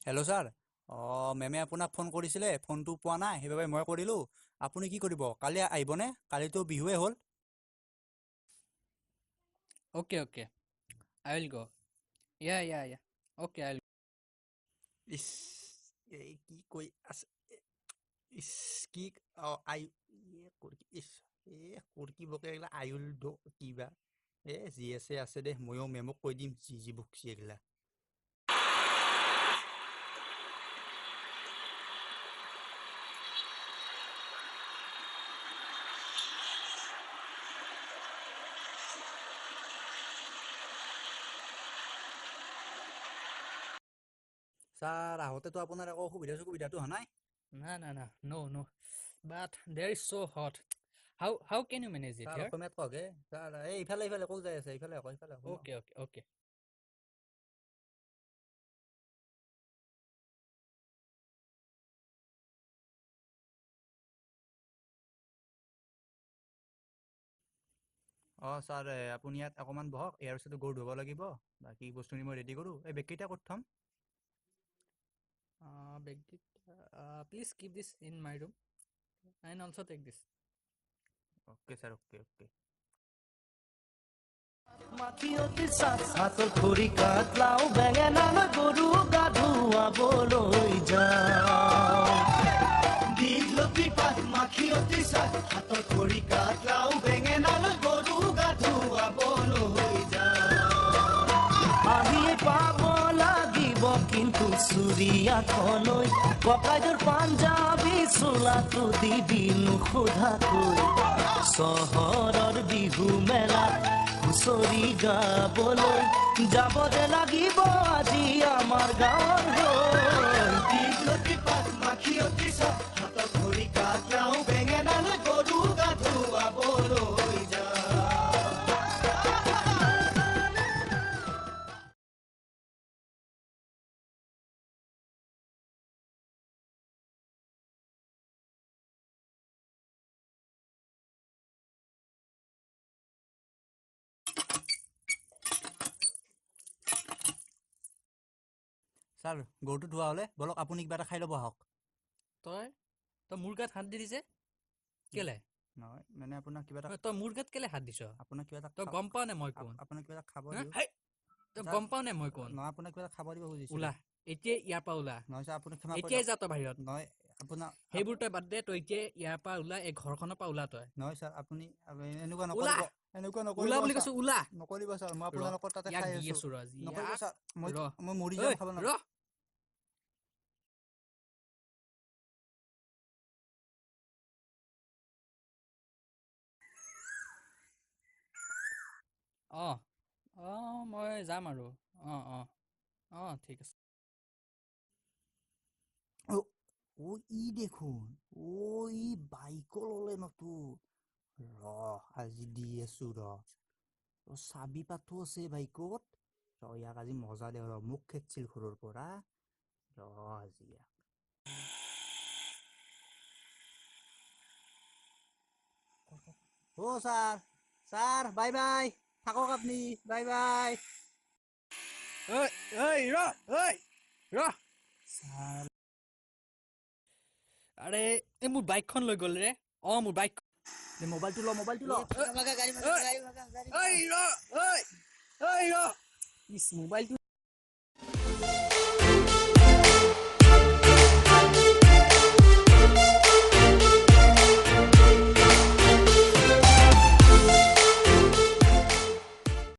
Hello' sir, অঁ মেমে আপোনাক ফোন কৰিছিলে, ফোনটো পোৱা নাই, সেইবাবে মই কৰিলোঁ। আপুনি কি কৰিব, কালি আহিবনে? কালিতো বিহুৱে হ'ল। Okay, okay. I will go. Yeah, yeah, yeah. Okay, I'll. ইছ, এই কি কৈ আছে? ইছ, কি অঁ আই ইছ, এ কি বকে এইগিলা, আয়ুল কিবা, এ যি আছে আছে দে, ময়ো মেমক কৈ দিম যি যি বকছি এইগিলা। ছাৰ, আহোঁতেতো আপোনাৰ একো অসুবিধা চসুবিধাটো হোৱা নাই? না না না, no no. But there is so hot. How can you manage it sir here? অসমীয়াত কওক হে ছাৰ। এই ইফালে ইফালে ক'ত যাই আছে? ইফালে আহক, ইফালে আহক। Okay, okay, okay. অঁ ছাৰ, আপুনি ইয়াত অকণমান বহক, ইয়াৰ পিছতো গৰু ধুব লাগিব। বাকী বস্তুখিনি মই ৰেডি কৰোঁ। এই বেগকেইটা ক'ত থ'ম? Please keep this in my room and also take this. Okay sir, okay okay. মাখিয়তী হাতৰ খৰিকাত লাও বেঙেনা লৈ গৰু গা ধুৱাবলৈ যাওঁ। দীঘলতি পাত মাখিয়তী চাত হাতৰ খৰিকাত লাও বেঙেনা লৈ গৰু গা ধুৱাবলৈ যাওঁ। আহিয়ে পাব লাগিব কিন্তু চুৰিয়াখনৈ, ককাইদেউৰ পাঞ্জাবী চোলাটো দিবি নুসোধাকৈ। চহৰৰ বিহু মেলাত হুঁচৰি গাবলৈ যাব যে লাগিব আজি আমাৰ গাঁৱৰ হৈ। দীঘলতি পাত মাখিয়তী চাত হাতৰ খৰিকাত লাও বেঙেনা লৈ গৰু গা ধুৱাবলৈ যাওঁ। ছাৰ, গৰুটো ধোৱা হ'লে বলক, আপুনি কিবা এটা খাই ল'ব আহক। তই তই মোৰ গাত হাত দি দিছে কেলে? নহয়, মানে আপোনাক কিবা এটা, তই মোৰ গাত কেলে হাত দিছ? আপোনাক কিবা এটা, তই গম পাৱ নে মই কোন? আপোনাক কিবা এটা খাব হা? দিওঁ। হেই, তই ছাৰ, গম পাৱ নে মই কোন? নহয়, আপোনাক কিবা এটা খাব দিব খুজিছিলোঁ। ওলা, এতিয়াই ইয়াৰ পৰা ওলা। নহয় ছাৰ, আপুনি ক্ষমা কৰি এতিয়াই দিয়ক। যা তই বাহিৰত। নহয়, আপোনাক সেইবোৰ তই বাদ দে, তই এতিয়াই ইয়াৰ পৰা ওলা, এই ঘৰখনৰ পৰা ওলা তই। নহয় ছাৰ, আপুনি এনেকুৱা ওলা। নকৰিব, এনেকুৱা নকৰিব ওলা বুলি ছাৰ। কৈছো, ওলা। নকৰিব ছাৰ, মই ৰ, আপোনালোকৰ তাতে ইয়াক খাই দি আছো। আছো ৰ আজি। নকৰিব ইয়াক ছাৰ, মই ৰ। মই মৰি ঐ যাম, খাব ৰ। নাপাওঁ। অঁ অঁ, মই যাম আৰু। অঁ অঁ অঁ, ঠিক আছে। অ' অ' ই দেখোন, অ' ই বাইকো ল'লে নতুন। ৰ, আজি দি আছো ৰ। অ' চাবি পাতো আছে বাইকত। ৰ, ইয়াক আজি মজা দিওঁ ৰ, মোক খেদছিল ঘৰৰ পৰা। ৰ আজি ইয়াক। অ' ছাৰ, ছাৰ বাই বাই, থাকক আপুনি, বাই বাই। ঐ ঐ ৰ, ঐ ৰ। ছাৰ। আৰে, এই মোৰ বাইকখন লৈ গ'ল ৰে। অঁ, মোৰ বাইক। দে মোবাইলটো ল, মোবাইলটো ল। ঐ ঐ ৰ, ঐ ঐ ৰ, ইছ, মোবাইলটো।